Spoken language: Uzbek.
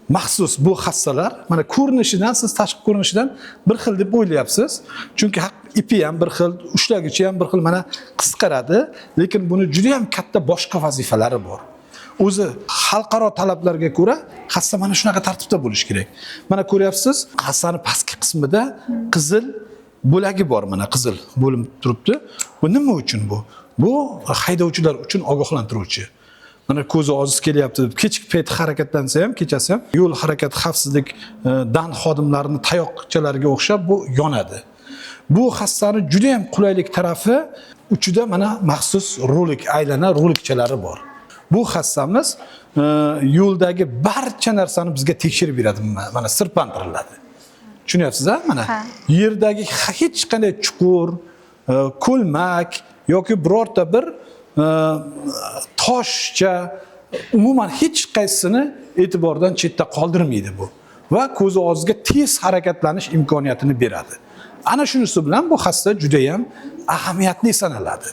Maxsus bu hassalar, mana ko'rinishidan, siz tashqi ko'rinishidan bir xil deb o'ylayapsiz. Chunki haq ipi ham bir xil, ushlagichi ham bir xil, mana qisqaradi, lekin buni juda ham katta boshqa vazifalari bor. O'zi xalqaro talablarga ko'ra hassa mana shunaqa tartibda bo'lishi kerak. Mana ko'ryapsiz, hassani pastki qismida qizil bo'lagi bor, mana qizil bo'lim turibdi. Bu nima uchun bu? Bu haydovchilar uchun ogohlantiruvchi. Mana ko'zi ojiz kelyapti deb kechki payt harakatlansa ham, kechasi ham yo'l harakati xavfsizlik dan xodimlarini tayoqchalariga o'xshab bu yonadi. Bu hassani juda ham qulaylik tarafi, uchida mana maxsus rolik, aylana rolikchalari bor. Bu hassamiz yo'ldagi barcha narsani bizga tekshirib beradi, mana sirpantiriladi. Tushunyapsiz a? Mana Ha. yerdagi hech qanday chuqur, ko'lmak yoki birorta bir toshcha, umuman hech qaysisini e'tibordan chetda qoldirmaydi bu. Va ko'zi ojizga tez harakatlanish imkoniyatini beradi. Ana shunisi bilan bu hassa juda ham ahamiyatli sanaladi.